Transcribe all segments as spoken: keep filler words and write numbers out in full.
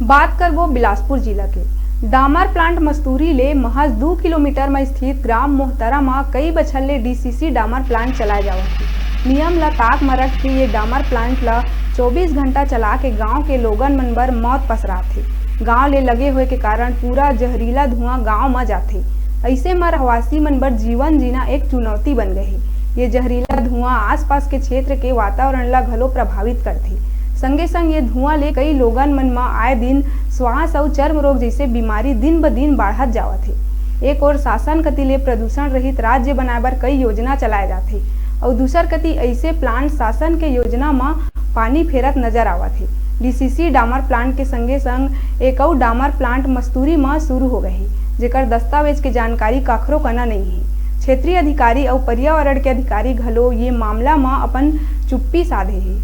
बात करबो बिलासपुर जिला के। डामर प्लांट मस्तूरी ले महज दू किलोमीटर म स्थित ग्राम मोहतरा म कई बछर ले डीसीसी डामर प्लांट चलाए जावत हे। नियम ल ताक म रख के ये डामर प्लांट ल चौबीस घंटा चला के गांव के लोगन मन बर मौत पसरात हे। गांव ले लगे होए के कारण पूरा जहरीला धुआं गांव म जाथे। अइसे म रहवासी मन बर जीवन जीना एक चुनौती बन गए हे। ये जहरीला धुआं आसपास के क्षेत्र के वातावरण ल घलो प्रभावित करथे। संगे संग ये धुआं ले कई लोगन मन म आए दिन श्वास अउ चर्म रोग जैसे बीमारी दिन ब दिन बाढ़त जावत हे। एक ओर शासन कति ले प्रदूषण रहित राज्य बनाए बर कई योजना चलाए जाथे, अउ दूसर कति अइसे प्लांट शासन के योजना म पानी फेरत नजर आवत हे। डीसीसी डामर प्लांट के संगे संग एक अउ डामर प्लांट मस्तूरी म शुरू हो गए हे, जेकर दस्तावेज के जानकारी काखरो कना नइ हे। क्षेत्रीय अधिकारी अउ पर्यावरण के अधिकारी घलो ये मामला म अपन चुप्पी साधे हे।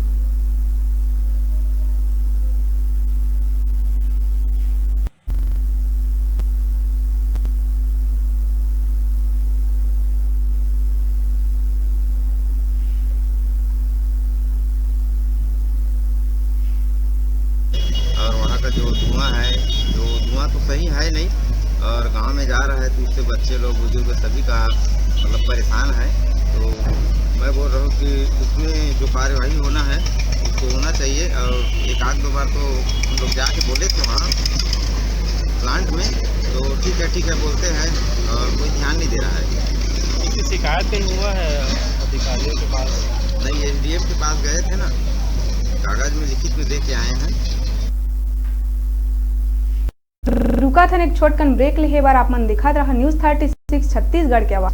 और वहाँ का जो धुआं है, जो धुआं तो सही है नहीं, और गांव में जा रहा है तो इससे बच्चे लोग, बुजुर्ग, सभी का मतलब परेशान है। तो मैं बोल रहा हूँ कि उसमें जो कार्यवाही होना है, उसको होना चाहिए। और एक आध दो बार तो हम लोग जाके बोले थे वहाँ प्लांट में, तो ठीक है, ठीक है बोलते हैं और कोई ध्यान नहीं दे रहा है। किसी शिकायत कहीं हुआ है अधिकारियों के पास? नहीं, एसडीएम के पास गए थे ना, कागज में लिखित में दे के आए हैं। रुकत हन एक छोटकन ब्रेक लेहे बर। आप मन देखत रहा न्यूज़ थर्टी सिक्स छत्तीसगढ़ के आवाज।